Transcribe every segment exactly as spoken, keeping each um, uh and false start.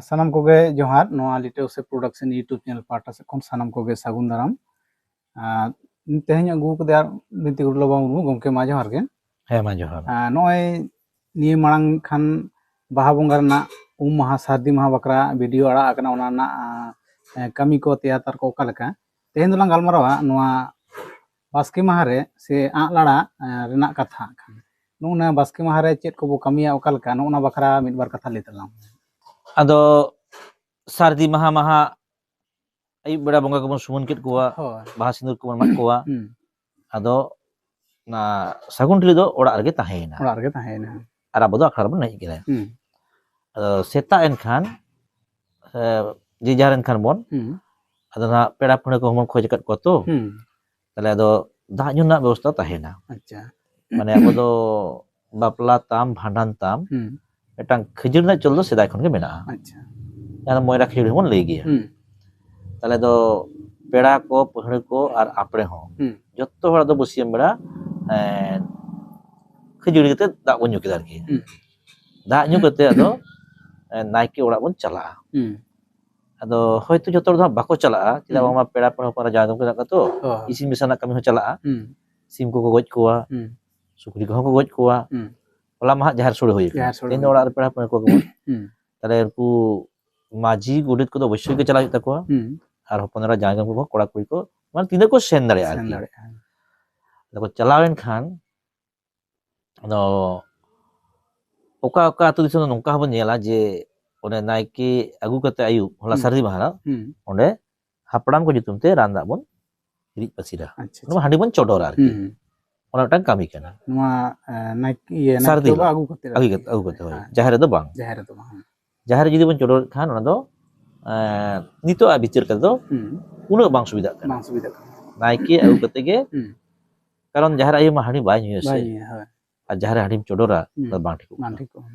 ᱥᱟᱱᱟᱢ ᱠᱚᱜᱮ ᱡᱚᱦᱟᱨ᱾ ᱱᱚᱣᱟ ᱞᱤᱴᱟᱹ ᱩᱥᱮ ᱯᱨᱚᱰᱟᱠᱥᱚᱱ YouTube ᱪᱮᱱᱮᱞ ᱯᱟᱦᱴᱟ ᱥᱮᱫ ᱠᱷᱚᱱ ᱥᱟᱱᱟᱢ ᱠᱚᱜᱮ ᱥᱟᱹᱜᱩᱱ ᱫᱟᱨᱟᱢ᱾ ᱟᱨ ᱛᱮᱦᱮᱧ ᱟᱹᱜᱩ ᱠᱟᱫᱮᱭᱟ ᱵᱤᱱᱛᱤ ᱜᱩᱨᱩ ᱞᱚᱵᱟ ᱢᱩᱨᱢᱩ᱾ ᱜᱚᱢᱠᱮ, ᱢᱟ ᱡᱚᱦᱟᱨ ᱜᱮ᱾ ᱦᱮᱸ, ᱢᱟ ᱡᱚᱦᱟᱨ᱾ ᱟᱨ ᱱᱚᱜᱼᱚᱭ ᱱᱤᱭᱟᱹ ᱢᱟᱲᱟᱝ ᱠᱷᱟᱱ ᱵᱟᱦᱟ ᱵᱚᱸᱜᱟ ᱨᱮᱱᱟᱜ ᱩᱢ ᱢᱟᱦᱟ, ᱥᱟᱹᱨᱫᱤ ᱢᱟᱦᱟ ᱵᱟᱠᱷᱨᱟ ᱵᱷᱤᱰᱤᱭᱳ ᱟᱲᱟᱜ ᱟᱠᱟᱱᱟ, ᱚᱱᱟ ᱨᱮᱱᱟᱜ, ᱟᱸ, ᱠᱟᱹᱢᱤ ᱠᱚ, ᱛᱮᱭᱟᱨ ᱛᱟᱨ ᱠᱚ ᱚᱠᱟ ᱞᱮᱠᱟ? ᱛᱮᱦᱮᱧ ᱫᱚᱞᱟᱝ ᱜᱟᱞᱢᱟᱨᱟᱣᱟ ᱱᱚᱣᱟ ᱵᱟᱥᱠᱮ ᱢᱟᱦᱟ ᱨᱮ ᱥᱮ ᱟᱸᱜ ᱞᱟᱲᱟ, ᱟᱸ, ᱨᱮᱱᱟᱜ ᱠᱟᱛᱷᱟ ᱠᱷᱟᱱ᱾ ᱱᱚᱜᱼᱚ ᱱᱟ ᱵᱟᱥᱠᱮ ᱢᱟᱦᱟ ᱨᱮ ᱪᱮᱫ ᱠᱚᱵᱚ ᱠᱟᱹᱢᱤᱭᱟ, ᱚᱠᱟ ᱞᱮᱠᱟ, ᱱᱚᱜᱼᱚ ᱱᱟ ᱵᱟᱠᱷᱨᱟ ᱢᱤᱫ ᱵᱟᱨ ᱠᱟᱛᱷᱟ ᱞᱟᱹᱭ ᱛᱟᱞᱟᱝ ᱢᱮ᱾ ᱟᱫᱚ ᱥᱟᱹᱨᱫᱤ ᱢᱟᱦᱟ ᱢᱟᱦᱟ ᱟᱹᱭᱩᱵ ᱵᱮᱲᱟ ᱵᱚᱸᱜᱟ ᱠᱚᱵᱚᱱ ᱥᱩᱢᱟᱹᱱ ᱠᱮᱫ ᱠᱚᱣᱟ, ᱦᱳᱭ᱾ ᱵᱟᱦᱟ ᱥᱤᱸᱫᱩᱨ ᱠᱚᱵᱚᱱ ᱮᱢᱟᱫ ᱠᱚᱣᱟ᱾ ᱦᱩᱸ᱾ ᱟᱫᱚ ᱚᱱᱟ ᱥᱟᱹᱜᱩᱱ ᱴᱷᱤᱞᱤ ᱫᱚ ᱚᱲᱟᱜ ᱨᱮᱜᱮ ᱛᱟᱦᱮᱸᱭᱮᱱᱟ᱾ ᱚᱲᱟᱜ ᱨᱮᱜᱮ ᱛᱟᱦᱮᱸᱭᱮᱱᱟ᱾ ᱟᱨ ᱟᱵᱚ ᱫᱚ ᱟᱠᱷᱲᱟ ᱨᱮᱵᱚᱱ ᱦᱮᱡ ᱠᱮᱫᱟ᱾ ᱦᱩᱸ᱾ ᱟᱫᱚ ᱥᱮᱛᱟᱜ ᱮᱱᱠᱷᱟᱱ, ᱮ, ᱡᱮ ᱡᱟᱦᱟᱨ ᱮᱱᱠᱷᱟᱱ ᱵᱚᱱ, ᱦᱩᱸ᱾ ᱟᱫᱚ ᱱᱟᱦᱟᱜ ᱯᱮᱲᱟ ᱯᱟᱹᱲᱦᱟᱹ ᱠᱚᱦᱚᱸ ᱵᱚᱱ ᱠᱷᱚᱡᱽ ᱟᱠᱟᱫ ᱠᱚᱣᱟ ᱛᱚ᱾ ᱦᱩᱸ᱾ ᱛᱟᱦᱞᱮ ᱟᱫᱚ ᱫᱟᱜ ᱧᱩ ᱨᱮᱱᱟᱜ ᱵᱮᱵᱚᱥᱛᱷᱟ ᱛᱟᱦᱮᱸᱭᱮᱱᱟ᱾ ᱟᱪᱪᱷᱟ᱾ ᱢᱟᱱᱮ ᱟᱵᱚ ᱫᱚ ᱵᱟᱯᱞᱟ ᱛᱟᱢ, ᱵᱷᱟᱸᱰᱟᱱ ᱛᱟᱢ, ᱦᱩᱸ᱾ ᱢᱤᱫᱴᱟᱝ ᱠᱷᱟᱹᱡᱟᱹᱲᱤ ᱨᱮᱱᱟᱜ ᱪᱚᱞ ᱫᱚ ᱥᱮᱫᱟᱭ ᱠᱷᱚᱱ ᱜᱮ ᱢᱮᱱᱟᱜᱼᱟ᱾ ᱟᱪᱪᱷᱟ᱾ ᱡᱟᱦᱟᱸ ᱫᱚ ᱢᱚᱭᱨᱟ ᱠᱷᱟᱹᱡᱟᱹᱲᱤ ᱦᱚᱸᱵᱚᱱ ᱞᱟᱹᱭ ᱜᱮᱭᱟ᱾ ᱦᱩᱸ᱾ ᱛᱟᱦᱞᱮ ᱫᱚ ᱯᱮᱲᱟ ᱠᱚ, ᱯᱟᱹᱲᱦᱟᱹ ᱠᱚ ᱟᱨ ᱟᱯᱲᱮ ᱦᱚᱸ ᱦᱩᱸ᱾ ᱡᱚᱛᱚ ᱦᱚᱲᱟᱜ ᱫᱚ ᱵᱟᱹᱥᱭᱟᱹᱢ ᱵᱮᱲᱟ, ᱮᱸ, ᱠᱷᱟᱹᱡᱟᱹᱲᱤ ᱠᱟᱛᱮ ᱫᱟᱜ ᱵᱚᱱ ᱧᱩ ᱠᱮᱫᱟ ᱟᱨᱠᱤ᱾ ᱦᱩᱸ᱾ ᱫᱟᱜ ᱧᱩ ᱠᱟᱛᱮ ᱟᱫᱚ, ᱮᱸ, ᱱᱟᱭᱠᱮ ᱚᱲᱟᱜ ᱵᱚᱱ ᱪᱟᱞᱟᱜᱼᱟ᱾ ᱦᱩᱸ᱾ ᱟᱫᱚ ᱦᱚᱭᱛᱳ ᱡᱚᱛᱚ ᱦᱚᱲ ᱫᱚ ᱦᱟᱸᱜ ᱵᱟᱠᱚ ᱪᱟᱞᱟᱜᱼᱟ, ᱪᱮᱫᱟᱜ ᱦᱩᱸ᱾ ᱵᱟᱝᱢᱟ ᱯᱮᱲᱟ ᱯᱟᱹᱲᱦᱟᱹ ᱦᱚᱯᱚᱱ ᱮᱨᱟ ᱡᱟᱶᱟᱭ ᱜᱚᱢᱠᱮ ᱢᱮᱱᱟᱜ ᱠᱚᱣᱟ ᱛᱚ, ᱦᱳᱭ᱾ ᱤᱥᱤᱱ ᱢᱤᱥᱟᱱᱟᱜ ᱠᱟᱹᱢᱤ ᱦᱚᱸ ᱪᱟᱞᱟᱜᱼᱟ᱾ ᱦᱩᱸ᱾ ᱥᱤᱢ ᱠᱚᱠᱚ ᱜᱚᱡ ᱠᱚᱣᱟ, ᱦᱩᱸ᱾ ᱦᱚᱞᱟ ᱢᱟ ᱦᱟᱸᱜ ᱡᱟᱦᱮᱨ ᱥᱳᱲᱮ ᱦᱩᱭ ᱟᱠᱟᱱᱟ᱾ ᱡᱟᱦᱮᱨ ᱥᱳᱲᱮ ᱛᱮᱦᱮᱧ ᱫᱚ ᱦᱩᱭ ᱚᱲᱟᱜ ᱨᱮ ᱯᱮᱲᱟ ᱯᱟᱹᱲᱦᱟᱹ ᱠᱚ ᱜᱮᱵᱚᱱ᱾ ᱦᱩᱸ᱾ ᱛᱟᱦᱞᱮ ᱩᱱᱠᱩ ᱢᱟᱹᱡᱷᱤ ᱜᱚᱰᱮᱛ ᱠᱚᱫᱚ ᱚᱵᱚᱥᱥᱳᱭ ᱜᱮ ᱪᱟᱞᱟᱜ ᱦᱩᱭᱩᱜ ᱛᱟᱠᱚᱣᱟ᱾ ᱦᱩᱸ᱾ ᱟᱨ ᱦᱚᱯᱚᱱ ᱮᱨᱟ ᱡᱟᱶᱟᱭ ᱜᱚᱢᱠᱮ ᱠᱚ, ᱠᱚᱲᱟ ᱠᱩᱲᱤ ᱠᱚ, ᱢᱟᱱᱮ ᱛᱤᱱᱟᱹᱜ ᱠᱚ ᱥᱮᱱ ᱫᱟᱲᱮᱭᱟᱜᱼᱟ ᱥᱮᱱ ᱟᱨᱠᱤ᱾ ᱫᱟᱲᱮᱭᱟᱜᱼᱟ᱾ ᱟᱫᱚ ᱠᱚ ᱪᱟᱞᱟᱣ ᱮᱱ ᱠᱷᱟᱱ, ᱟᱫᱚ ᱚᱠᱟ ᱚᱠᱟ ᱟᱹᱛᱩ ᱫᱤᱥᱚᱢ ᱫᱚ ᱱᱚᱝᱠᱟ ᱦᱚᱸᱵᱚᱱ ᱧᱮᱞᱟ ᱡᱮ ᱚᱱᱮ ᱱᱟᱭᱠᱮ ᱟᱹᱜᱩ ᱠᱟᱛᱮ ᱟᱹᱭᱩᱵ, ᱦᱚᱞᱟ ᱦᱩᱸ᱾ ᱥᱟᱹᱨᱫᱤ ᱢᱟᱦᱟ ᱦᱤᱞᱳᱜ, ᱦᱩᱸ᱾ ᱚᱸᱰᱮ ᱦᱟᱯᱲᱟᱢ ᱠᱚ ᱧᱩᱛᱩᱢ ᱛᱮ ᱨᱟᱱ ᱫᱟᱜ ᱵᱚᱱ ᱨᱤᱫ ᱯᱟᱹᱥᱤᱨᱟ᱾ ᱟᱪᱪᱷᱟ, ᱚᱱᱟ ᱟᱪᱪᱷᱟ᱾ ᱦᱟᱺᱰᱤ ᱵᱚᱱ ᱪᱚᱰᱚᱨᱟ ᱟᱨᱠᱤ᱾ ᱦᱩᱸ, ᱦᱩᱸ᱾ ᱚᱱᱟ ᱢᱤᱫᱴᱟᱝ ᱠᱟᱹᱢᱤ ᱠᱟᱱᱟ᱾ ᱱᱚᱣᱟ, ᱮ, ᱱᱟᱭᱠᱮ, ᱤᱭᱟᱹ, ᱥᱟᱹᱨᱫᱤ ᱱᱟᱭᱠᱮ ᱵᱟᱵᱟ ᱦᱤᱞᱳᱜ᱾ ᱟᱹᱜᱩ ᱠᱟᱛᱮ ᱟᱹᱜᱩ ᱟᱨᱠᱤ᱾ ᱠᱟᱛᱮ, ᱟᱹᱜᱩ ᱠᱟᱛᱮ, ᱦᱳᱭ᱾ ᱦᱮᱸ᱾ ᱡᱟᱦᱮᱨ ᱨᱮᱫᱚ ᱵᱟᱝ᱾ ᱡᱟᱦᱮᱨ ᱨᱮᱫᱚ ᱵᱟᱝ᱾ ᱡᱟᱦᱮᱨ ᱨᱮ ᱡᱩᱫᱤ ᱵᱚᱱ ᱪᱚᱰᱚᱨᱮᱫ ᱠᱷᱟᱱ, ᱚᱱᱟ ᱫᱚ, ᱮ, ᱱᱤᱛᱚᱜ ᱟᱜ ᱵᱤᱪᱟᱹᱨ ᱠᱟᱛᱮ ᱫᱚ ᱦᱩᱸ᱾ ᱩᱱᱟᱹᱜ ᱵᱟᱝ ᱥᱩᱵᱤᱫᱷᱟᱜ ᱠᱟᱱᱟ᱾ ᱵᱟᱝ ᱥᱩᱵᱤᱫᱷᱟᱜ ᱠᱟᱱᱟ᱾ ᱱᱟᱭᱠᱮ ᱟᱹᱜᱩ ᱠᱟᱛᱮ ᱜᱮ, ᱦᱩᱸ᱾ ᱠᱟᱨᱚᱱ ᱡᱟᱦᱮᱨ ᱟᱭᱳ ᱢᱟ ᱦᱟᱺᱰᱤ ᱵᱟᱭ ᱧᱩᱭᱟ ᱥᱮ᱾ ᱵᱟᱭ ᱧᱩᱭᱟ, ᱦᱳᱭ᱾ ᱟᱨ ᱡᱟᱦᱮᱨ ᱨᱮ ᱦᱟᱺᱰᱤᱢ ᱪᱚᱰᱚᱨᱟ, ᱦᱩᱸ᱾ ᱚᱱᱟ ᱫᱚ ᱵᱟᱝ ᱴᱷᱤᱠᱚᱜ ᱵᱟᱝ ᱠᱟᱱᱟ᱾ ᱴᱷᱤᱠᱚᱜᱼᱟ᱾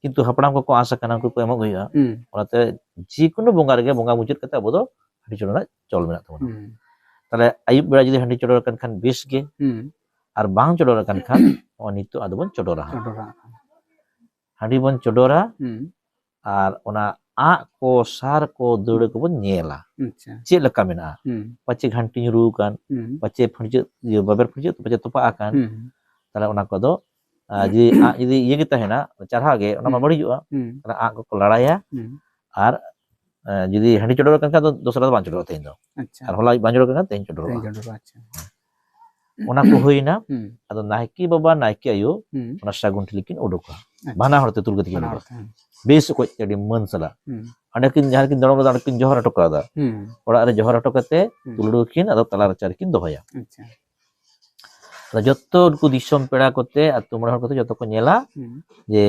ᱠᱤᱱᱛᱩ ᱦᱟᱯᱲᱟᱢ ᱠᱚᱠᱚ ᱟᱸᱥ ᱟᱠᱟᱱᱟ, ᱩᱱᱠᱩ ᱠᱚ ᱮᱢᱚᱜ ᱦᱩᱭᱩᱜᱼᱟ᱾ ᱦᱩᱸ᱾ ᱚᱱᱟᱛᱮ ᱡᱮᱠᱳᱱᱳ ᱵᱚᱸᱜᱟ ᱨᱮᱜᱮ ᱵᱚᱸᱜᱟ ᱢᱩᱪᱟᱹᱫ ᱠᱟᱛᱮ ᱟᱵᱚ ᱫᱚ ᱦᱟᱺᱰᱤ ᱪᱚᱰᱚᱨ ᱨᱮᱱᱟᱜ ᱪᱚᱞ ᱢᱮᱱᱟᱜ ᱛᱟᱵᱚᱱᱟ᱾ ᱦᱩᱸ᱾ ᱛᱟᱦᱞᱮ ᱟᱹᱭᱩᱵ ᱵᱮᱲᱟ ᱡᱩᱫᱤ ᱦᱟᱺᱰᱤ ᱪᱚᱰᱚᱨ ᱟᱠᱟᱱ ᱠᱷᱟᱱ ᱵᱮᱥ ᱜᱮ, ᱦᱩᱸ᱾ ᱟᱨ ᱵᱟᱝ ᱪᱚᱰᱚᱨ ᱟᱠᱟᱱ ᱠᱷᱟᱱ ᱱᱚᱜᱼᱚᱭ ᱱᱤᱛᱚᱜ ᱟᱫᱚ ᱵᱚᱱ ᱪᱚᱰᱚᱨᱟ ᱦᱟᱸᱜ᱾ ᱪᱚᱰᱚᱨᱟ᱾ ᱦᱟᱺᱰᱤ ᱵᱚᱱ ᱪᱚᱰᱚᱨᱟ, ᱦᱩᱸ᱾ ᱟᱨ ᱚᱱᱟ ᱟᱸᱜ ᱠᱚ, ᱥᱟᱨ ᱠᱚ, ᱫᱟᱹᱣᱲᱟᱹ ᱠᱚᱵᱚᱱ ᱧᱮᱞᱟ᱾ ᱟᱪᱪᱷᱟ᱾ ᱪᱮᱫ ᱞᱮᱠᱟ ᱢᱮᱱᱟᱜᱼᱟ? ᱦᱩᱸ᱾ ᱯᱟᱪᱮ ᱜᱷᱟᱱᱴᱤ ᱧᱩᱨᱩ ᱟᱠᱟᱱ, ᱦᱩᱸ᱾ ᱯᱟᱪᱮ ᱯᱷᱟᱹᱲᱪᱟᱹᱜ, ᱤᱭᱟᱹ, ᱵᱟᱵᱮᱨ ᱯᱷᱟᱹᱲᱪᱟᱹᱜ ᱛᱮ ᱯᱟᱪᱮ ᱛᱚᱯᱟᱜ ᱟᱠᱟᱱ᱾ ᱦᱩᱸ᱾ ᱛᱟᱦᱞᱮ ᱚᱱᱟ ᱠᱚᱫᱚ, ᱟᱨ ᱡᱩᱫᱤ ᱟᱸᱜ ᱡᱩᱫᱤ ᱤᱭᱟᱹ ᱜᱮ ᱛᱟᱦᱮᱱᱟ, ᱪᱟᱨᱦᱟ ᱜᱮ, ᱚᱱᱟ ᱢᱟ ᱦᱩᱸ᱾ ᱵᱟᱹᱲᱤᱡᱚᱜᱼᱟ᱾ ᱦᱩᱸ᱾ ᱚᱱᱟ ᱟᱸᱜ ᱠᱚᱠᱚ ᱞᱟᱲᱟᱭᱟ᱾ ᱦᱩᱸ᱾ ᱟᱨ, ᱮ, ᱡᱩᱫᱤ ᱦᱟᱺᱰᱤ ᱪᱚᱰᱚᱨ ᱟᱠᱟᱱ ᱠᱷᱟᱱ ᱫᱚ ᱫᱚᱥᱨᱟ ᱫᱚ ᱵᱟᱝ ᱪᱚᱰᱚᱨᱚᱜᱼᱟ ᱛᱮᱦᱮᱧ ᱫᱚ᱾ ᱟᱪᱪᱷᱟ᱾ ᱟᱨ ᱦᱚᱞᱟ ᱟᱹᱭᱩᱵ ᱵᱟᱝ ᱪᱚᱰᱚᱨ ᱟᱠᱟᱱ ᱠᱷᱟᱱ ᱛᱮᱦᱮᱧ ᱪᱚᱰᱚᱨᱚᱜᱼᱟ᱾ ᱛᱮᱦᱮᱧ ᱪᱚᱰᱚᱨᱚᱜᱼᱟ, ᱟᱪᱪᱷᱟ᱾ ᱚᱱᱟ ᱠᱚ ᱦᱩᱭᱱᱟ᱾ ᱦᱩᱸ᱾ ᱟᱫᱚ ᱱᱟᱭᱠᱮ ᱵᱟᱵᱟ, ᱱᱟᱭᱠᱮ ᱟᱭᱳ ᱦᱩᱸ᱾ ᱚᱱᱟ ᱥᱟᱹᱜᱩᱱ ᱴᱷᱤᱞᱤ ᱠᱤᱱ ᱩᱰᱩᱠᱟ᱾ ᱟᱪᱪᱷᱟ᱾ ᱵᱟᱱᱟ ᱦᱚᱲ ᱛᱮ ᱛᱩᱞ ᱠᱟᱛᱮ ᱠᱤᱱ ᱵᱟᱱᱟ ᱩᱰᱩᱠᱟ᱾ ᱦᱚᱲ ᱛᱮ, ᱦᱮᱸ᱾ ᱵᱮᱥ ᱚᱠᱚᱡ ᱛᱮ ᱟᱹᱰᱤ ᱢᱟᱹᱱ ᱥᱟᱞᱟᱜ᱾ ᱦᱩᱸ᱾ ᱚᱸᱰᱮ ᱠᱤᱱ ᱡᱟᱦᱟᱸ ᱨᱮᱠᱤᱱ ᱫᱚᱲᱚᱢ ᱞᱮᱫᱟ, ᱚᱸᱰᱮ ᱠᱤᱱ ᱡᱚᱦᱟᱨ ᱦᱚᱴᱚ ᱠᱟᱫᱟ᱾ ᱦᱩᱸ᱾ ᱚᱲᱟᱜ ᱨᱮ ᱡᱚᱦᱟᱨ ᱦᱚᱴᱚ ᱠᱟᱛᱮ ᱦᱩᱸ᱾ ᱛᱩᱞ ᱩᱰᱩᱠ ᱠᱤᱱ ᱟᱫᱚ ᱛᱟᱞᱟ ᱨᱟᱪᱟ ᱨᱮᱠᱤᱱ ᱫᱚᱦᱚᱭᱟ᱾ ᱟᱪᱪᱷᱟ᱾ ᱟᱫᱚ ᱡᱚᱛᱚ ᱩᱱᱠᱩ ᱫᱤᱥᱚᱢ ᱯᱮᱲᱟ ᱠᱚᱛᱮ, ᱟᱹᱛᱩ ᱢᱚᱬᱮ ᱦᱚᱲ ᱠᱚᱛᱮ ᱡᱚᱛᱚ ᱠᱚ ᱧᱮᱞᱟ ᱦᱩᱸ᱾ ᱡᱮ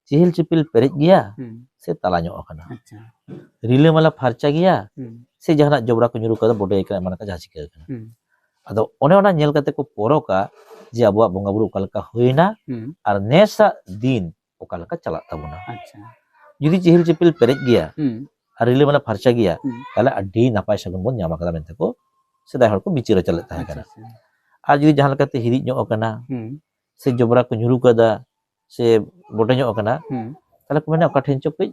ᱪᱤᱦᱤᱞ ᱪᱤᱯᱤᱞ ᱯᱮᱨᱮᱡ ᱜᱮᱭᱟ ᱦᱩᱸ᱾ ᱥᱮ ᱛᱟᱞᱟ ᱧᱚᱜ ᱟᱠᱟᱱᱟ᱾ ᱟᱪᱪᱷᱟ᱾ ᱨᱤᱞᱟᱹᱢᱟᱞᱟ ᱯᱷᱟᱨᱪᱟ ᱜᱮᱭᱟ ᱦᱩᱸ᱾ ᱥᱮ ᱡᱟᱦᱟᱱᱟᱜ ᱡᱚᱵᱽᱨᱟ ᱠᱚ ᱧᱩᱨᱩ ᱠᱟᱫᱟ, ᱵᱚᱰᱮ ᱟᱠᱟᱱᱟ, ᱮᱢᱟᱱ ᱟᱠᱟᱱᱟ, ᱡᱟᱦᱟᱸ ᱪᱤᱠᱟᱹ ᱟᱠᱟᱱᱟ᱾ ᱦᱩᱸ᱾ ᱟᱫᱚ ᱚᱱᱮ ᱚᱱᱟ ᱧᱮᱞ ᱠᱟᱛᱮ ᱠᱚ ᱯᱚᱨᱚᱠᱟ ᱡᱮ ᱟᱵᱚᱣᱟᱜ ᱵᱚᱸᱜᱟ ᱵᱩᱨᱩ ᱚᱠᱟ ᱞᱮᱠᱟ ᱦᱩᱭᱱᱟ ᱦᱩᱸ᱾ ᱟᱨ ᱱᱮᱥᱟᱜ ᱫᱤᱱ ᱚᱠᱟ ᱞᱮᱠᱟ ᱪᱟᱞᱟᱜ ᱛᱟᱵᱚᱱᱟ᱾ ᱟᱪᱪᱷᱟ᱾ ᱡᱩᱫᱤ ᱪᱤᱦᱤᱞ ᱪᱤᱯᱤᱞ ᱯᱮᱨᱮᱡ ᱜᱮᱭᱟ ᱦᱩᱸ᱾ ᱟᱨ ᱨᱤᱞᱟᱹᱢᱟᱞᱟ ᱯᱷᱟᱨᱪᱟ ᱜᱮᱭᱟ, ᱦᱩᱸ᱾ ᱛᱟᱦᱞᱮ ᱟᱹᱰᱤ ᱱᱟᱯᱟᱭ ᱥᱟᱹᱜᱩᱱ ᱵᱚᱱ ᱧᱟᱢ ᱟᱠᱟᱫᱟ ᱢᱮᱱᱛᱮ ᱠᱚ ᱥᱮᱫᱟᱭ ᱦᱚᱲ ᱠᱚ ᱵᱤᱪᱟᱹᱨ ᱟᱪᱟᱨ ᱞᱮᱫ ᱛᱟᱦᱮᱸ ᱟᱪᱪᱷᱟ, ᱠᱟᱱᱟ᱾ ᱟᱪᱪᱷᱟ᱾ ᱟᱨ ᱡᱩᱫᱤ ᱡᱟᱦᱟᱸ ᱞᱮᱠᱟᱛᱮ ᱦᱤᱨᱤᱡ ᱧᱚᱜ ᱟᱠᱟᱱᱟ ᱦᱩᱸ᱾ ᱥᱮ ᱡᱚᱵᱽᱨᱟ ᱠᱚ ᱧᱩᱨᱩ ᱠᱟᱫᱟ ᱥᱮ ᱵᱚᱰᱮ ᱧᱚᱜ ᱟᱠᱟᱱᱟ, ᱦᱩᱸ᱾ ᱛᱟᱦᱞᱮ ᱠᱚ ᱢᱮᱱᱟ ᱚᱠᱟ ᱴᱷᱮᱱ ᱪᱚ ᱠᱟᱹᱡ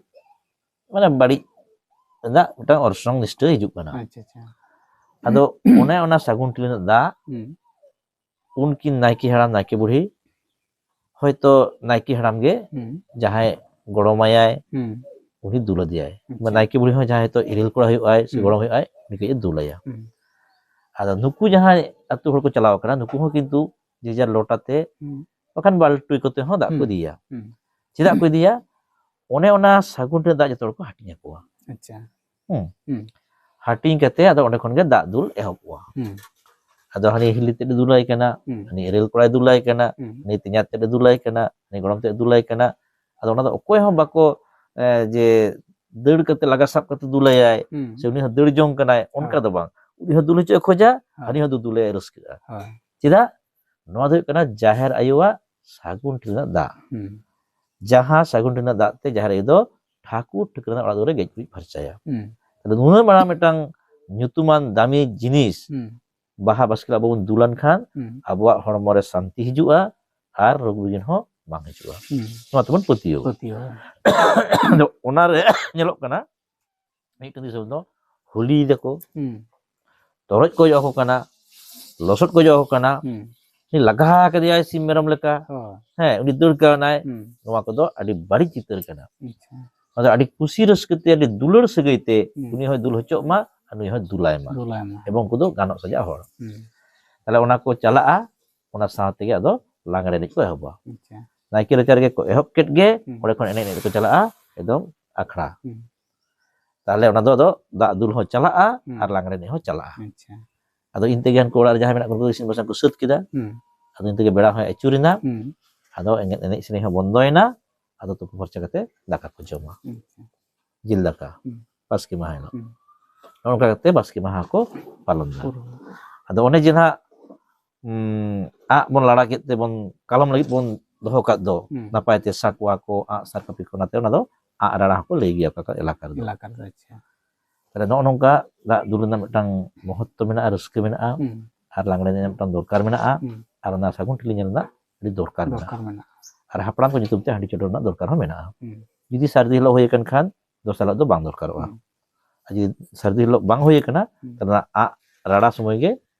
ᱢᱟᱱᱮ ᱵᱟᱹᱲᱤᱡ ᱨᱮᱱᱟᱜ ᱢᱤᱫᱴᱟᱝ ᱚᱨᱥᱚᱝ ᱱᱤᱥᱴᱟᱹ ᱦᱤᱡᱩᱜ ᱠᱟᱱᱟ᱾ ᱟᱪᱪᱷᱟ, ᱟᱪᱪᱷᱟ᱾ ᱟᱫᱚ ᱚᱱᱮ ᱚᱱᱟ ᱥᱟᱹᱜᱩᱱ ᱴᱷᱤᱞᱤ ᱨᱮᱱᱟᱜ ᱫᱟᱜ ᱦᱩᱸ᱾ ᱩᱱᱠᱤᱱ ᱱᱟᱭᱠᱮ ᱦᱟᱲᱟᱢ, ᱱᱟᱭᱠᱮ ᱵᱩᱲᱦᱤ, ᱦᱚᱭᱛᱚ ᱱᱟᱭᱠᱮ ᱦᱟᱲᱟᱢ ᱜᱮ ᱦᱩᱸ᱾ ᱡᱟᱦᱟᱸᱭ ᱜᱚᱲᱚᱢᱟᱭᱟᱭ, ᱦᱩᱸ᱾ ᱩᱱᱤ ᱫᱩᱞ ᱟᱫᱮᱭᱟᱭ᱾ ᱟᱪᱪᱷᱟ᱾ ᱱᱟᱭᱠᱮ ᱵᱩᱲᱦᱤ ᱦᱚᱸ ᱡᱟᱦᱟᱸᱭ ᱦᱚᱭᱛᱚ ᱮᱨᱮᱞ ᱠᱚᱲᱟ ᱦᱩᱭᱩᱜᱼᱟᱭ ᱥᱮ ᱦᱩᱸ᱾ ᱜᱚᱲᱚᱢ ᱦᱩᱭᱩᱜᱼᱟᱭ, ᱩᱱᱤ ᱠᱟᱹᱡ ᱮ ᱫᱩᱞᱟᱭᱟ᱾ ᱦᱩᱸ᱾ ᱟᱫᱚ ᱱᱩᱠᱩ ᱡᱟᱦᱟᱸᱭ ᱟᱹᱛᱩ ᱦᱚᱲ ᱠᱚ ᱪᱟᱞᱟᱣ ᱟᱠᱟᱱᱟ, ᱱᱩᱠᱩ ᱦᱚᱸ ᱠᱤᱱᱛᱩ ᱡᱮ ᱡᱟᱨ ᱞᱚᱴᱟ ᱛᱮ ᱦᱩᱸ᱾ ᱵᱟᱠᱷᱟᱱ ᱵᱟᱞᱴᱤ ᱠᱚᱛᱮ ᱦᱚᱸ ᱫᱟᱜ ᱠᱚ ᱦᱩᱸ᱾ ᱤᱫᱤᱭᱟ᱾ ᱦᱩᱸ᱾ ᱪᱮᱫᱟᱜ ᱠᱚ ᱤᱫᱤᱭᱟ? ᱚᱱᱮ ᱚᱱᱟ ᱥᱟᱹᱜᱩᱱ ᱨᱮ ᱫᱟᱜ ᱡᱚᱛᱚ ᱦᱚᱲ ᱠᱚ ᱦᱟᱹᱴᱤᱧ ᱟᱠᱚᱣᱟ᱾ ᱟᱪᱪᱷᱟ᱾ ᱦᱩᱸ᱾ ᱦᱩᱸ᱾ ᱦᱟᱹᱴᱤᱧ ᱠᱟᱛᱮ ᱟᱫᱚ ᱚᱸᱰᱮ ᱠᱷᱚᱱ ᱜᱮ ᱫᱟᱜ ᱫᱩᱞ ᱮᱦᱚᱵᱚᱜᱼᱟ᱾ ᱦᱩᱸ᱾ ᱟᱫᱚ ᱦᱟᱹᱱᱤ ᱦᱤᱞᱤ ᱛᱮᱫ ᱮ ᱫᱩᱞᱟᱭ ᱠᱟᱱᱟ, ᱦᱩᱸ᱾ ᱦᱟᱹᱱᱤ ᱮᱨᱮᱞ ᱠᱚᱲᱟᱭ ᱫᱩᱞᱟᱭ ᱠᱟᱱᱟ, ᱦᱩᱸ᱾ ᱦᱟᱹᱱᱤ ᱛᱮᱧᱟᱝ ᱛᱮᱫ ᱮ ᱫᱩᱞᱟᱭ ᱠᱟᱱᱟ, ᱦᱟᱹᱱᱤ ᱜᱚᱲᱚᱢ ᱛᱮᱫ ᱮ ᱫᱩᱞᱟᱭ ᱠᱟᱱᱟ᱾ ᱟᱫᱚ ᱚᱱᱟ ᱫᱚ ᱚᱠᱚᱭ ᱦᱚᱸ ᱵᱟᱠᱚ, ᱮ, ᱡᱮ ᱫᱟᱹᱲ ᱠᱟᱛᱮ ᱞᱟᱜᱟ ᱥᱟᱵ ᱠᱟᱛᱮ ᱫᱩᱞᱟᱭᱟᱭ, ᱦᱩᱸ᱾ ᱥᱮ ᱩᱱᱤ ᱦᱚᱸ ᱫᱟᱹᱲ ᱡᱚᱝ ᱠᱟᱱᱟᱭ, ᱚᱱᱠᱟ ᱦᱳᱭ᱾ ᱫᱚ ᱵᱟᱝ᱾ ᱩᱱᱤ ᱦᱚᱸ ᱫᱩᱞ ᱦᱚᱪᱚᱭ ᱠᱷᱚᱡᱟ, ᱦᱳᱭ᱾ ᱦᱟᱹᱱᱤ ᱦᱚᱸ ᱫᱩ-, ᱫᱩᱞᱮ ᱨᱟᱹᱥᱠᱟᱹᱜᱼᱟ᱾ ᱦᱳᱭ᱾ ᱪᱮᱫᱟᱜ? ᱱᱚᱣᱟ ᱫᱚ ᱦᱩᱭᱩᱜ ᱠᱟᱱᱟ ᱡᱟᱦᱮᱨ ᱟᱭᱳᱣᱟᱜ ᱥᱟᱹᱜᱩᱱ ᱴᱷᱤᱞᱤ ᱨᱮᱱᱟᱜ ᱫᱟᱜ᱾ ᱦᱩᱸ᱾ ᱡᱟᱦᱟᱸ ᱥᱟᱹᱜᱩᱱ ᱴᱷᱤᱞᱤ ᱨᱮᱱᱟᱜ ᱫᱟᱜ ᱛᱮ ᱡᱟᱦᱮᱨ ᱟᱭᱳ ᱫᱚ ᱴᱷᱟᱹᱠᱩᱨ ᱴᱷᱟᱹᱠᱨᱟᱹᱱᱟᱜ ᱚᱲᱟᱜ ᱫᱩᱣᱟᱹᱨᱮ ᱜᱮᱡ ᱜᱩᱨᱤᱡ ᱯᱷᱟᱨᱪᱟᱭᱟ᱾ ᱦᱩᱸ᱾ ᱛᱟᱦᱞᱮ ᱱᱩᱱᱟᱹᱜ ᱢᱟᱨᱟᱝ ᱢᱤᱫᱴᱟᱝ ᱧᱩᱛᱩᱢᱟᱱ ᱫᱟᱢᱤ ᱡᱤᱱᱤᱥ ᱦᱩᱸ᱾ ᱵᱟᱦᱟ ᱵᱟᱥᱠᱮ ᱨᱮ ᱟᱵᱚ ᱵᱚᱱ ᱫᱩᱞᱟᱱ ᱠᱷᱟᱱ ᱦᱩᱸ᱾ ᱟᱵᱚᱣᱟᱜ ᱦᱚᱲᱢᱚ ᱨᱮ ᱥᱟᱱᱛᱤ ᱦᱤᱡᱩᱜᱼᱟ ᱟᱨ ᱨᱳᱜᱽ ᱵᱤᱜᱷᱤᱱ ᱦᱚᱸ ᱵᱟᱝ ᱦᱤᱡᱩᱜᱼᱟ᱾ ᱦᱩᱸ᱾ ᱱᱚᱣᱟ ᱛᱮᱵᱚᱱ ᱯᱟᱹᱛᱭᱟᱹᱣ᱾ ᱯᱟᱹᱛᱭᱟᱹᱣ᱾ ᱟᱫᱚ ᱚᱱᱟᱨᱮ ᱧᱮᱞᱚᱜ ᱠᱟᱱᱟ, ᱢᱤᱫᱴᱮᱱ ᱫᱤᱥᱚᱢ ᱫᱚ ᱦᱩᱞᱤᱭ ᱫᱟᱠᱚ, ᱦᱩᱸ᱾ ᱛᱚᱨᱚᱡ ᱠᱚ ᱚᱡᱚᱜ ᱟᱠᱚ ᱠᱟᱱᱟ, ᱞᱚᱥᱚᱫ ᱠᱚ ᱚᱡᱚᱜ ᱟᱠᱚ ᱠᱟᱱᱟ, ᱦᱩᱸ᱾ ᱩᱱᱤ ᱞᱟᱜᱟ ᱠᱮᱫᱮᱭᱟᱭ ᱥᱤᱢ ᱢᱮᱨᱚᱢ ᱞᱮᱠᱟ, ᱦᱳᱭ᱾ ᱦᱮᱸ, ᱩᱱᱤ ᱫᱟᱹᱲ ᱠᱟᱣᱱᱟᱭ᱾ ᱦᱩᱸ᱾ ᱱᱚᱣᱟ ᱠᱚᱫᱚ ᱟᱹᱰᱤ ᱵᱟᱹᱲᱤᱡ ᱪᱤᱛᱟᱹᱨ ᱠᱟᱱᱟ᱾ ᱟᱪᱪᱷᱟ᱾ ᱚᱱᱟ ᱫᱚ ᱟᱹᱰᱤ ᱠᱩᱥᱤ ᱨᱟᱹᱥᱠᱟᱹ ᱛᱮ, ᱟᱹᱰᱤ ᱫᱩᱞᱟᱹᱲ ᱥᱟᱹᱜᱟᱹᱭ ᱛᱮ, ᱦᱩᱸ᱾ ᱩᱱᱤ ᱦᱚᱸᱭ ᱫᱩᱞ ᱦᱚᱪᱚᱜ ᱢᱟ ᱟᱨ ᱱᱩᱭ ᱦᱚᱸᱭ ᱫᱩᱞᱟᱭ ᱢᱟ᱾ ᱫᱩᱞᱟᱭ ᱢᱟ᱾ ᱮᱵᱚᱝ ᱩᱱᱠᱩ ᱫᱚ ᱜᱟᱱᱚᱜ ᱥᱟᱡᱟᱜ ᱦᱚᱲ᱾ ᱦᱩᱸ᱾ ᱛᱟᱦᱞᱮ ᱚᱱᱟ ᱠᱚ ᱪᱟᱞᱟᱜᱼᱟ, ᱚᱱᱟ ᱥᱟᱶ ᱛᱮᱜᱮ ᱟᱫᱚ ᱞᱟᱜᱽᱬᱮ ᱮᱱᱮᱡ ᱠᱚ ᱮᱦᱚᱵᱟ᱾ ᱟᱪᱪᱷᱟ᱾ ᱱᱟᱭᱠᱮ ᱨᱟᱪᱟ ᱨᱮᱜᱮ ᱠᱚ ᱮᱦᱚᱵ ᱠᱮᱫ ᱜᱮ, ᱦᱩᱸ᱾ ᱚᱸᱰᱮ ᱠᱷᱚᱱ ᱮᱱᱮᱡ ᱮᱱᱮᱡ ᱛᱮᱠᱚ ᱪᱟᱞᱟᱜᱼᱟ ᱮᱠᱫᱚᱢ ᱟᱠᱷᱲᱟ᱾ ᱦᱩᱸ᱾ ᱛᱟᱦᱞᱮ ᱚᱱᱟ ᱫᱚ ᱟᱫᱚ ᱫᱟᱜ ᱫᱩᱞ ᱦᱚᱸ ᱪᱟᱞᱟᱜᱼᱟ ᱦᱩᱸ᱾ ᱟᱨ ᱞᱟᱜᱽᱬᱮ ᱮᱱᱮᱡ ᱦᱚᱸ ᱪᱟᱞᱟᱜᱼᱟ᱾ ᱟᱪᱪᱷᱟ᱾ ᱟᱫᱚ ᱤᱱ ᱛᱮᱜᱮ ᱩᱱᱠᱩ ᱚᱲᱟᱜ ᱨᱮ ᱡᱟᱦᱟᱸᱭ ᱢᱮᱱᱟᱜ ᱠᱚ, ᱩᱱᱠᱩ ᱤᱥᱤᱱ ᱵᱟᱥᱟᱝ ᱠᱚ ᱥᱟᱹᱛ ᱠᱮᱫᱟ᱾ ᱦᱩᱸ᱾ ᱟᱫᱚ ᱤᱱ ᱛᱮᱜᱮ ᱵᱮᱲᱟ ᱦᱚᱸᱭ ᱟᱹᱪᱩᱨᱮᱱᱟ᱾ ᱦᱩᱸ᱾ ᱟᱫᱚ ᱮᱱᱮᱡ, ᱮᱱᱮᱡ ᱥᱮᱨᱮᱧ ᱦᱚᱸ ᱵᱚᱱᱫᱚᱭᱮᱱᱟ᱾ ᱟᱫᱚ ᱛᱩᱯᱩ ᱯᱷᱟᱨᱪᱟ ᱠᱟᱛᱮ ᱫᱟᱠᱟ ᱠᱚ ᱡᱚᱢᱟ᱾ ᱟᱪᱪᱷᱟ᱾ ᱡᱤᱞ ᱫᱟᱠᱟ᱾ ᱦᱩᱸ᱾ ᱵᱟᱥᱠᱮ ᱢᱟᱦᱟ ᱦᱤᱞᱳᱜ᱾ ᱦᱩᱸ᱾ ᱱᱚᱜᱼᱚ ᱱᱚᱝᱠᱟ ᱠᱟᱛᱮ ᱵᱟᱥᱠᱮ ᱢᱟᱦᱟ ᱠᱚ ᱯᱟᱞᱚᱱ ᱮᱫᱟ᱾ ᱯᱩᱨᱟᱹ᱾ ᱟᱫᱚ ᱚᱱᱮ ᱡᱮ ᱱᱟᱦᱟᱜ, ᱩᱸ, ᱟᱜ ᱵᱚᱱ ᱞᱟᱲᱟ ᱠᱮᱫ ᱛᱮᱵᱚᱱ ᱠᱟᱞᱚᱢ ᱞᱟᱹᱜᱤᱫ ᱵᱚᱱ ᱫᱚᱦᱚ ᱠᱟᱫ ᱫᱚ, ᱦᱩᱸ᱾ ᱱᱟᱯᱟᱭ ᱛᱮ ᱥᱟᱠᱣᱟ ᱠᱚ, ᱟᱜ ᱥᱟᱨ ᱠᱟᱹᱯᱤ ᱠᱚ, ᱚᱱᱟᱛᱮ ᱚᱱᱟ ᱫᱚ ᱟᱜ ᱨᱟᱲᱟ ᱦᱚᱸᱠᱚ ᱞᱟᱹᱭ ᱜᱮᱭᱟ ᱚᱠᱟ ᱚᱠᱟ ᱮᱞᱟᱠᱟ ᱨᱮᱫᱚ᱾ ᱮᱞᱟᱠᱟ ᱨᱮᱫᱚ, ᱟᱪᱪᱷᱟ᱾ ᱛᱟᱦᱞᱮ ᱱᱚᱜᱼᱚ ᱱᱚᱝᱠᱟ ᱫᱟᱜ ᱫᱩᱞ ᱨᱮᱱᱟᱜ ᱢᱤᱫᱴᱟᱝ ᱢᱚᱦᱚᱛᱛᱚ ᱢᱮᱱᱟᱜᱼᱟ, ᱨᱟᱹᱥᱠᱟᱹ ᱢᱮᱱᱟᱜᱼᱟ, ᱦᱩᱸ᱾ ᱟᱨ ᱞᱟᱜᱽᱬᱮ ᱮᱱᱮᱡ ᱨᱮᱱᱟᱜ ᱢᱤᱫᱴᱟᱝ ᱫᱚᱨᱠᱟᱨ ᱢᱮᱱᱟᱜᱼᱟ, ᱦᱩᱸ᱾ ᱟᱨ ᱚᱱᱟ ᱥᱟᱹᱜᱩᱱ ᱴᱷᱤᱞᱤ ᱧᱮᱞ ᱨᱮᱱᱟᱜ ᱟᱹᱰᱤ ᱫᱚᱨᱠᱟᱨ ᱢᱮᱱᱟᱜᱼᱟ᱾ ᱫᱚᱨᱠᱟᱨ ᱢᱮᱱᱟᱜᱼᱟ᱾ ᱟᱨ ᱦᱟᱯᱲᱟᱢ ᱠᱚ ᱧᱩᱛᱩᱢ ᱛᱮ ᱦᱟᱺᱰᱤ ᱪᱚᱰᱚᱨ ᱨᱮᱱᱟᱜ ᱫᱚᱨᱠᱟᱨ ᱦᱚᱸ ᱢᱮᱱᱟᱜᱼᱟ᱾ ᱦᱩᱸ᱾ ᱡᱩᱫᱤ ᱥᱟᱹᱨᱫᱤ ᱦᱤᱞᱳᱜ ᱦᱩᱭ ᱟᱠᱟᱱ ᱠᱷᱟᱱ, ᱫᱚᱥᱟᱨ ᱦᱤᱞᱳᱜ ᱫᱚ ᱵᱟᱝ ᱫᱚᱨᱠᱟᱨᱚᱜᱼᱟ᱾ ᱦᱩᱸ᱾ ᱟᱨ ᱡᱩᱫᱤ ᱥᱟᱹᱨᱫᱤ ᱦᱤᱞᱳᱜ ᱵᱟᱝ ᱦᱩᱭ ᱟᱠᱟᱱᱟ, ᱦᱩᱸ᱾ ᱛᱟᱦᱞᱮ ᱚᱱᱟ ᱟᱜ ᱨᱟᱲᱟ ᱥᱚᱢᱚᱭ ᱜᱮ,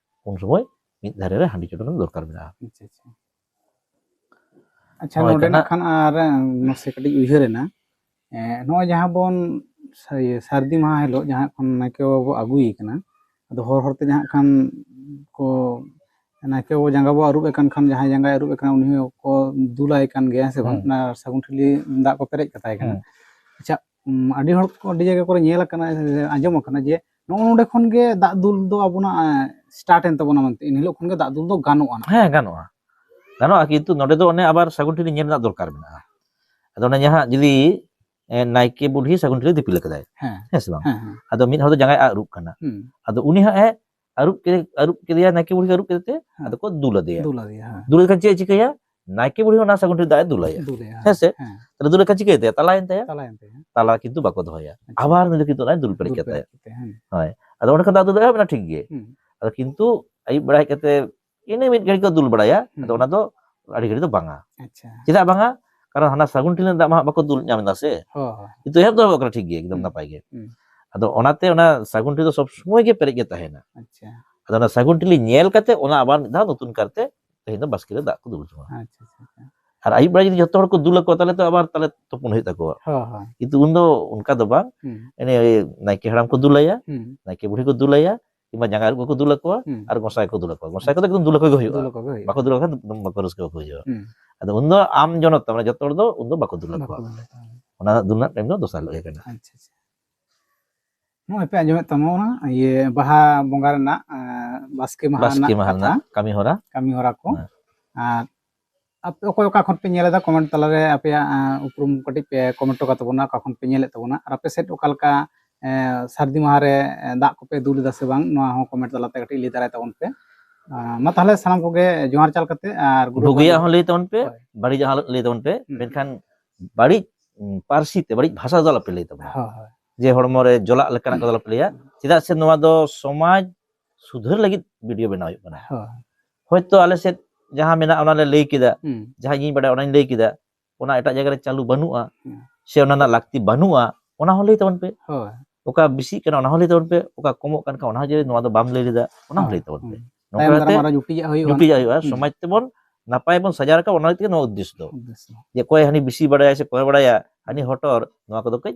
ᱩᱱ ᱥᱚᱢᱚᱭ ᱢᱤᱫ ᱫᱷᱟᱨᱮ ᱨᱮ ᱦᱟᱺᱰᱤ ᱪᱚᱰᱚᱨ ᱨᱮᱱᱟᱜ ᱫᱚᱨᱠᱟᱨ ᱢᱮᱱᱟᱜᱼᱟ᱾ ᱟᱪᱪᱷᱟ, ᱟᱪᱪᱷᱟ᱾ ᱟᱪᱪᱷᱟ, ᱱᱚᱜᱼᱚᱭ ᱱᱚᱰᱮ ᱠᱟᱱᱟ᱾ ᱱᱟᱜ ᱠᱷᱟᱱ ᱟᱨ ᱱᱟᱥᱮ ᱠᱟᱹᱴᱤᱡ ᱩᱭᱦᱟᱹᱨ ᱮᱱᱟ᱾ ᱮᱸ, ᱱᱚᱜᱼᱚᱭ ᱡᱟᱦᱟᱸ ᱵᱚᱱ ᱥᱟ-, ᱤᱭᱟᱹ, ᱥᱟᱹᱨᱫᱤ ᱢᱟᱦᱟ ᱦᱤᱞᱳᱜ ᱡᱟᱦᱟᱸ ᱠᱷᱚᱱ ᱱᱟᱭᱠᱮ ᱵᱟᱵᱟ ᱵᱚ ᱟᱹᱜᱩᱭᱮ ᱠᱟᱱᱟ, ᱟᱫᱚ ᱦᱚᱨ ᱦᱚᱨ ᱛᱮ ᱡᱟᱦᱟᱸ ᱠᱷᱟᱱ ᱠᱚ, ᱱᱟᱭᱠᱮ ᱵᱟᱵᱟ ᱡᱟᱸᱜᱟ ᱵᱚ ᱟᱹᱨᱩᱵ ᱮ ᱠᱟᱱ ᱠᱷᱟᱱ, ᱡᱟᱦᱟᱸᱭ ᱡᱟᱸᱜᱟᱭ ᱟᱹᱨᱩᱵ ᱮ ᱠᱟᱱᱟ, ᱩᱱᱤ ᱦᱚᱸ ᱠᱚ ᱫᱩᱞᱟᱭ ᱠᱟᱱ ᱜᱮᱭᱟ, ᱦᱮᱸ ᱥᱮ ᱵᱟᱝ? ᱦᱩᱸ᱾ ᱚᱱᱟ ᱥᱟᱹᱜᱩᱱ ᱴᱷᱤᱞᱤ ᱫᱟᱜ ᱠᱚ ᱯᱮᱨᱮᱡ ᱠᱟᱛᱟᱭ ᱠᱟᱱᱟ᱾ ᱦᱩᱸ᱾ ᱟᱪᱪᱷᱟ, ᱩᱢ, ᱟᱹᱰᱤ ᱦᱚᱲ ᱠᱚ, ᱟᱹᱰᱤ ᱡᱟᱭᱜᱟ ᱠᱚᱨᱮ ᱧᱮᱞ ᱟᱠᱟᱱᱟ, ᱟᱸᱡᱚᱢ ᱟᱠᱟᱱᱟ ᱡᱮ ᱱᱚᱜᱼᱚ ᱱᱚᱸᱰᱮ ᱠᱷᱚᱱ ᱜᱮ ᱫᱟᱜ ᱫᱩᱞ ᱫᱚ ᱟᱵᱚᱱᱟᱜ, ᱮᱸ, start ᱮᱱ ᱛᱟᱵᱚᱱᱟ ᱢᱮᱱᱛᱮ, ᱮᱱ ᱦᱤᱞᱳᱜ ᱠᱷᱚᱱ ᱜᱮ ᱫᱟᱜ ᱫᱩᱞ ᱫᱚ ᱜᱟᱱᱚᱜᱼᱟ ᱱᱟᱜ᱾ ᱦᱮᱸ, ᱜᱟᱱᱚᱜᱼᱟ, ᱜᱟᱱᱚᱜᱼᱟ, ᱠᱤᱱᱛᱩ ᱱᱚᱸᱰᱮ ᱫᱚ ᱚᱱᱮ ᱟᱵᱟᱨ ᱥᱟᱹᱜᱩᱱ ᱴᱷᱤᱞᱤ ᱧᱮᱞ ᱨᱮᱱᱟᱜ ᱫᱚᱨᱠᱟᱨ ᱢᱮᱱᱟᱜᱼᱟ᱾ ᱟᱫᱚ ᱚᱱᱮ ᱡᱟᱦᱟᱸ ᱡᱩᱫᱤ, ᱮᱸ, ᱱᱟᱭᱠᱮ ᱵᱩᱰᱷᱤ ᱥᱟᱹᱜᱩᱱ ᱴᱷᱤᱞᱤ ᱫᱤᱯᱤᱞ ᱟᱠᱟᱫᱟᱭ, ᱦᱮᱸ᱾ ᱦᱮᱸ ᱥᱮ ᱵᱟᱝ? ᱦᱮᱸ, ᱦᱮᱸ᱾ ᱟᱫᱚ ᱢᱤᱫ ᱦᱚᱲ ᱫᱚ ᱡᱟᱸᱜᱟᱭ ᱟᱹᱨᱩᱵ ᱠᱟᱱᱟ᱾ ᱦᱩᱸ᱾ ᱟᱫᱚ ᱩᱱᱤ ᱦᱟᱸᱜ ᱮ ᱟᱹᱨᱩᱵ ᱠᱮᱫᱮ-, ᱟᱹᱨᱩᱵ ᱠᱮᱫᱮᱭᱟ, ᱱᱟᱭᱠᱮ ᱵᱩᱰᱷᱤ ᱟᱹᱨᱩᱵ ᱠᱮᱫᱮ ᱛᱮ, ᱦᱮᱸ᱾ ᱟᱫᱚ ᱠᱚ ᱫᱩᱞ ᱟᱫᱮᱭᱟ᱾ ᱫᱩᱞ ᱟᱫᱮᱭᱟ, ᱦᱮᱸ᱾ ᱫᱩᱞ ᱞᱮᱠᱷᱟᱱ ᱪᱮᱫ ᱮ ᱪᱤᱠᱟᱹᱭᱟ? ᱱᱟᱭᱠᱮ ᱵᱩᱰᱷᱤ ᱚᱱᱟ ᱥᱟᱹᱜᱩᱱ ᱴᱷᱤᱞᱤ ᱫᱟᱜ ᱮ ᱫᱩᱞᱟᱭᱟ᱾ ᱫᱩᱞᱟᱭᱟ, ᱦᱮᱸ᱾ ᱦᱮᱸ ᱥᱮ? ᱦᱮᱸ᱾ ᱛᱟᱦᱞᱮ ᱫᱩᱞ ᱞᱮᱠᱷᱟᱱ ᱪᱤᱠᱟᱹᱭ ᱛᱟᱭᱟ? ᱛᱟᱞᱟᱭᱮᱱ ᱛᱟᱭᱟ? ᱛᱟᱞᱟᱭᱮᱱ ᱛᱟᱭᱟ᱾ ᱛᱟᱞᱟ ᱠᱤᱱᱛᱩ ᱵᱟᱠᱚ ᱫᱚᱦᱚᱭᱟ᱾ ᱟᱪᱪᱷᱟ᱾ ᱟᱵᱟᱨ ᱱᱩᱭ ᱫᱚ ᱠᱤᱱᱛᱩ ᱚᱱᱟᱭ ᱫᱩᱞ ᱯᱮᱨᱮᱡ ᱫᱩᱞ ᱠᱮᱫ ᱯᱮᱨᱮᱡ ᱛᱟᱭᱟ᱾ ᱠᱮᱫ ᱛᱟᱭᱟ, ᱦᱮᱸ᱾ ᱦᱳᱭ᱾ ᱟᱫᱚ ᱚᱸᱰᱮ ᱠᱷᱚᱱ ᱫᱚ ᱟᱫᱚ ᱮᱦᱚᱵ ᱮᱱᱟ ᱴᱷᱤᱠ ᱜᱮ᱾ ᱦᱩᱸ᱾ ᱟᱫᱚ ᱠᱤᱱᱛᱩ ᱟᱹᱭᱩᱵ ᱵᱮᱲᱟ ᱦᱮᱡ ᱠᱟᱛᱮ ᱤᱱᱟᱹ ᱢᱤᱫ ᱜᱷᱟᱹᱲᱤᱡ ᱠᱚ ᱫᱩᱞ ᱵᱟᱲᱟᱭᱟ᱾ ᱦᱩᱸ᱾ ᱟᱫᱚ ᱚᱱᱟ ᱫᱚ ᱟᱹᱰᱤ ᱜᱷᱟᱹᱲᱤᱡ ᱫᱚ ᱵᱟᱝᱟ᱾ ᱟᱪᱪᱷᱟ᱾ ᱪᱮᱫᱟᱜ ᱵᱟᱝᱟ? ᱠᱟᱨᱚᱱ ᱦᱟᱱᱟ ᱥᱟᱹᱜᱩᱱ ᱴᱷᱤᱞᱤ ᱨᱮᱱᱟᱜ ᱫᱟᱜ ᱢᱟ ᱦᱟᱸᱜ ᱵᱟᱠᱚ ᱫᱩᱞ ᱧᱟᱢ ᱮᱫᱟ ᱥᱮ᱾ ᱦᱳᱭ ᱦᱳᱭ᱾ ᱠᱤᱱᱛᱩ ᱮᱦᱚᱵ ᱫᱚ ᱮᱦᱚᱵ ᱠᱟᱱᱟ ᱴᱷᱤᱠ ᱜᱮ, ᱮᱠᱫᱚᱢ ᱦᱩᱸ᱾ ᱱᱟᱯᱟᱭ ᱜᱮ᱾ ᱦᱩᱸ᱾ ᱟᱫᱚ ᱚᱱᱟᱛᱮ ᱚᱱᱟ ᱥᱟᱹᱜᱩᱱ ᱴᱷᱤᱞᱤ ᱫᱚ ᱥᱚᱵ ᱥᱚᱢᱚᱭ ᱜᱮ ᱯᱮᱨᱮᱡ ᱜᱮ ᱛᱟᱦᱮᱱᱟ᱾ ᱟᱪᱪᱷᱟ᱾ ᱟᱫᱚ ᱚᱱᱟ ᱥᱟᱹᱜᱩᱱ ᱴᱷᱤᱞᱤ ᱧᱮᱞ ᱠᱟᱛᱮ ᱚᱱᱟ ᱟᱵᱟᱨ ᱢᱤᱫ ᱫᱷᱟᱣ ᱱᱚᱛᱩᱱ ᱠᱟᱨᱛᱮ ᱛᱮᱦᱮᱧ ᱫᱚ ᱵᱟᱥᱠᱮ ᱨᱮ ᱫᱟᱜ ᱠᱚ ᱫᱩᱞ ᱡᱚᱝᱟ᱾ ᱟᱪᱪᱷᱟ ᱟᱪᱪᱷᱟ ᱟᱪᱪᱷᱟ᱾ ᱟᱨ ᱟᱹᱭᱩᱵ ᱵᱮᱲᱟ ᱡᱩᱫᱤ ᱡᱚᱛᱚ ᱦᱚᱲ ᱠᱚ ᱫᱩᱞ ᱟᱠᱚᱣᱟ, ᱛᱟᱦᱚᱞᱮ ᱛᱚ ᱟᱵᱟᱨ ᱛᱟᱦᱚᱞᱮ ᱛᱩᱯᱩᱱ ᱦᱩᱭᱩᱜ ᱛᱟᱠᱚᱣᱟ᱾ ᱦᱳᱭ ᱦᱳᱭ᱾ ᱠᱤᱱᱛᱩ ᱩᱱᱫᱚ ᱚᱱᱠᱟ ᱫᱚ ᱵᱟᱝ, ᱦᱩᱸ᱾ ᱮᱱᱮ ᱳᱭ ᱱᱟᱭᱠᱮ ᱦᱟᱲᱟᱢ ᱠᱚ ᱫᱩᱞᱟᱭᱟ, ᱦᱩᱸ᱾ ᱱᱟᱭᱠᱮ ᱵᱩᱲᱦᱤ ᱠᱚ ᱫᱩᱞᱟᱭᱟ, ᱠᱤᱝᱵᱟ ᱡᱟᱸᱜᱟ ᱟᱹᱨᱩᱵ ᱠᱚᱠᱚ ᱫᱩᱞ ᱟᱠᱚᱣᱟ, ᱦᱩᱸ᱾ ᱟᱨ ᱜᱚᱸᱥᱟᱭ ᱠᱚ ᱫᱩᱞ ᱟᱠᱚᱣᱟ᱾ ᱜᱚᱸᱥᱟᱭ ᱠᱚᱫᱚ ᱮᱠᱫᱚᱢ ᱫᱩᱞ ᱟᱠᱚ ᱜᱮ ᱦᱩᱭᱩᱜᱼᱟ᱾ ᱫᱩᱞ ᱟᱠᱚ ᱜᱮ ᱦᱩᱭᱩᱜᱼᱟ᱾ ᱵᱟᱠᱚ ᱫᱩᱞ ᱞᱮᱠᱷᱟᱱ ᱫᱚ ᱵᱟᱠᱚ ᱨᱟᱹᱥᱠᱟᱹ ᱵᱟᱠᱚ ᱦᱩᱭᱩᱜᱼᱟ᱾ ᱦᱩᱸ᱾ ᱟᱫᱚ ᱩᱱᱫᱚ ᱟᱢ ᱡᱚᱱᱚᱛ ᱛᱟᱢ, ᱢᱟᱱᱮ ᱡᱚᱛᱚ ᱦᱚᱲ ᱫᱚ ᱩᱱᱫᱚ ᱵᱟᱠᱚ ᱫᱩᱞ ᱵᱟᱠᱚ ᱟᱠᱚᱣᱟ᱾ ᱫᱩᱞ ᱟᱠᱚᱣᱟ᱾ ᱚᱱᱟ ᱫᱩᱞ ᱨᱮᱱᱟᱜ ᱴᱟᱭᱤᱢ ᱫᱚ ᱫᱚᱥᱟᱨ ᱦᱤᱞᱳᱜ ᱜᱮ ᱠᱟᱱᱟ᱾ ᱟᱪᱪᱷᱟ ᱟᱪᱪᱷᱟ᱾ ᱱᱚᱜᱼᱚᱭ ᱯᱮ ᱟᱸᱡᱚᱢᱮᱫ ᱛᱟᱵᱚᱱᱟ, ᱤᱭᱟᱹ, ᱵᱟᱦᱟ ᱵᱚᱸᱜᱟ ᱨᱮᱱᱟᱜ, ᱮᱸ, ᱵᱟᱥᱠᱮ ᱢᱟᱦᱟ ᱵᱟᱥᱠᱮ ᱨᱮᱱᱟᱜ ᱢᱟᱦᱟ ᱠᱟᱛᱷᱟ, ᱨᱮᱱᱟᱜ ᱠᱟᱹᱢᱤ ᱦᱚᱨᱟ᱾ ᱠᱟᱹᱢᱤ ᱦᱚᱨᱟ ᱠᱚ᱾ ᱦᱮᱸ᱾ ᱟᱨ ᱟᱯᱮ ᱚᱠᱚᱭ ᱚᱠᱟ ᱠᱷᱚᱱ ᱯᱮ ᱧᱮᱞ ᱮᱫᱟ, ᱠᱚᱢᱮᱱᱴ ᱛᱟᱞᱟᱨᱮ ᱟᱯᱮᱭᱟᱜ, ᱮᱸ, ᱩᱯᱨᱩᱢ ᱠᱟᱹᱴᱤᱡ ᱯᱮ ᱠᱚᱢᱮᱱᱴ ᱦᱚᱴᱚ ᱠᱟᱛᱟᱵᱚᱱᱟ, ᱚᱠᱟ ᱠᱷᱚᱱ ᱯᱮ ᱧᱮᱞᱮᱫ ᱛᱟᱵᱚᱱᱟ, ᱟᱨ ᱟᱯᱮ ᱥᱮᱫ ᱚᱠᱟ ᱞᱮᱠᱟ, ᱮᱸ, ᱥᱟᱹᱨᱫᱤ ᱢᱟᱦᱟ ᱨᱮ, ᱮᱸ, ᱫᱟᱜ ᱠᱚᱯᱮ ᱫᱩᱞ ᱮᱫᱟ ᱥᱮ ᱵᱟᱝ, ᱱᱚᱣᱟ ᱦᱚᱸ ᱠᱚᱢᱮᱱᱴ ᱛᱟᱞᱟᱛᱮ ᱠᱟᱹᱴᱤᱡ ᱞᱟᱹᱭ ᱫᱟᱨᱟᱭ ᱛᱟᱵᱚᱱ ᱯᱮ᱾ ᱟᱸ, ᱢᱟ ᱛᱟᱦᱚᱞᱮ ᱥᱟᱱᱟᱢ ᱠᱚᱜᱮ ᱡᱚᱦᱟᱨ ᱪᱟᱞ ᱠᱟᱛᱮ, ᱟᱨ ᱜᱩᱨᱩ ᱵᱩᱜᱤᱭᱟᱜ ᱵᱟᱵᱟ ᱦᱚᱸ ᱞᱟᱹᱭ ᱛᱟᱵᱚᱱ ᱯᱮ, ᱦᱳᱭ᱾ ᱵᱟᱹᱲᱤᱡᱟᱜ ᱦᱚᱸ ᱞᱟᱹᱭ ᱛᱟᱵᱚᱱ ᱯᱮ, ᱦᱩᱸ᱾ ᱢᱮᱱᱠᱷᱟᱱ ᱵᱟᱹᱲᱤᱡ, ᱩᱸ, ᱯᱟᱹᱨᱥᱤ ᱛᱮ, ᱵᱟᱹᱲᱤᱡ ᱵᱷᱟᱥᱟ ᱫᱚ ᱟᱞᱚᱯᱮ ᱞᱟᱹᱭ ᱛᱟᱵᱚᱱᱟ᱾ ᱦᱳᱭ ᱦᱳᱭ᱾ ᱡᱮ ᱦᱚᱲᱢᱚ ᱨᱮ ᱡᱚᱞᱟᱜ ᱞᱮᱠᱟᱱᱟᱜ ᱠᱚᱫᱚ ᱟᱞᱚᱯᱮ ᱞᱟᱹᱭᱟ, ᱪᱮᱫᱟᱜ ᱥᱮ ᱱᱚᱣᱟ ᱫᱚ ᱥᱚᱢᱟᱡᱽ ᱥᱩᱫᱷᱟᱹᱨ ᱞᱟᱹᱜᱤᱫ ᱵᱷᱤᱰᱤᱭᱳ ᱵᱮᱱᱟᱣ ᱦᱩᱭᱩᱜ ᱠᱟᱱᱟ᱾ ᱦᱳᱭ᱾ ᱦᱚᱭᱛᱳ ᱟᱞᱮ ᱥᱮᱫ ᱡᱟᱦᱟᱸ ᱢᱮᱱᱟᱜᱼᱟ ᱚᱱᱟ ᱞᱮ ᱞᱟᱹᱭ ᱠᱮᱫᱟ, ᱦᱩᱸ᱾ ᱡᱟᱦᱟᱸ ᱤᱧᱤᱧ ᱵᱟᱲᱟᱭᱟ ᱚᱱᱟᱧ ᱞᱟᱹᱭ ᱠᱮᱫᱟ, ᱚᱱᱟ ᱮᱴᱟᱜ ᱡᱟᱭᱜᱟ ᱨᱮ ᱪᱟᱹᱞᱩ ᱵᱟᱹᱱᱩᱜᱼᱟ, ᱦᱩᱸ᱾ ᱥᱮ ᱚᱱᱟ ᱨᱮᱱᱟᱜ ᱞᱟᱹᱠᱛᱤ ᱵᱟᱹᱱᱩᱜᱼᱟ, ᱚᱱᱟ ᱦᱚᱸ ᱞᱟᱹᱭ ᱛᱟᱵᱚᱱ ᱯᱮ᱾ ᱦᱳᱭ᱾ ᱚᱠᱟ ᱵᱮᱥᱤᱜ ᱠᱟᱱᱟ ᱚᱱᱟ ᱦᱚᱸ ᱞᱟᱹᱭ ᱛᱟᱵᱚᱱ ᱯᱮ, ᱚᱠᱟ ᱠᱚᱢᱚᱜ ᱠᱟᱱ ᱠᱷᱟᱱ ᱚᱱᱟ ᱦᱚᱸ ᱡᱮ ᱱᱚᱣᱟ ᱫᱚ ᱵᱟᱢ ᱞᱟᱹᱭ ᱞᱮᱫᱟ, ᱚᱱᱟ ᱦᱚᱸ ᱦᱳᱭ᱾ ᱞᱟᱹᱭ ᱛᱟᱵᱚᱱ ᱯᱮ᱾ ᱦᱩᱸ᱾ ᱱᱚᱝᱠᱟ ᱛᱟᱭᱚᱢ ᱫᱟᱨᱟᱢ ᱠᱟᱛᱮ ᱟᱨᱚ ᱡᱩᱴᱤᱡᱟᱜ ᱦᱩᱭᱩᱜᱼᱟ᱾ ᱡᱩᱴᱤᱡᱟᱜ ᱦᱩᱭᱩᱜᱼᱟ, ᱦᱩᱸ᱾ ᱥᱚᱢᱟᱡᱽ ᱛᱮᱵᱚᱱ ᱱᱟᱯᱟᱭ ᱵᱚᱱ ᱥᱟᱡᱟᱣ ᱨᱟᱠᱟᱵ, ᱚᱱᱟ ᱞᱟᱹᱜᱤᱫ ᱛᱮᱜᱮ ᱱᱚᱣᱟ ᱩᱫᱽᱫᱮᱥᱥᱚ ᱫᱚ᱾ ᱩᱫᱽᱫᱮᱥᱥᱚ᱾ ᱡᱮ ᱚᱠᱚᱭ ᱦᱟᱹᱱᱤ ᱵᱮᱥᱤ ᱵᱟᱲᱟᱭᱟ ᱥᱮ ᱠᱚᱢᱮ ᱵᱟᱲᱟᱭᱟ, ᱦᱟᱹᱱᱤ ᱦᱚᱴᱚᱨ, ᱱᱚᱣᱟ ᱠᱚᱫᱚ ᱠᱟᱹᱡ,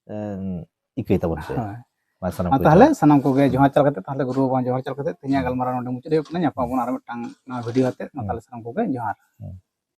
ᱮᱸ, ᱤᱠᱟᱹᱭ ᱛᱟᱵᱚᱱ ᱯᱮ᱾ ᱦᱳᱭ᱾ ᱢᱟ ᱥᱟᱱᱟᱢ ᱢᱟ ᱠᱚ ᱛᱟᱦᱚᱞᱮ ᱡᱚᱦᱟᱨ᱾ ᱥᱟᱱᱟᱢ ᱠᱚᱜᱮ ᱦᱩᱸ᱾ ᱡᱚᱦᱟᱨ ᱪᱟᱞ ᱠᱟᱛᱮ, ᱛᱟᱦᱚᱞᱮ ᱜᱩᱨᱩ ᱵᱟᱵᱟ ᱡᱚᱦᱟᱨ ᱪᱟᱞ ᱠᱟᱛᱮ ᱛᱮᱦᱮᱧᱟᱜ ᱦᱩᱸ᱾ ᱜᱟᱞᱢᱟᱨᱟᱣ ᱱᱚᱰᱮ ᱢᱩᱪᱟᱹᱫ ᱦᱩᱭᱩᱜ ᱠᱟᱱᱟ᱾ ᱧᱟᱯᱟᱢ ᱦᱩᱸ᱾ ᱟᱵᱚᱱ ᱟᱨ ᱢᱤᱫᱴᱟᱝ ᱱᱚᱣᱟ ᱵᱷᱤᱰᱤᱭᱳ ᱟᱛᱮ᱾ ᱢᱟ ᱦᱩᱸ᱾ ᱛᱟᱦᱚᱞᱮ ᱥᱟᱱᱟᱢ ᱠᱚᱜᱮ ᱡᱚᱦᱟᱨ᱾ ᱦᱩᱸ᱾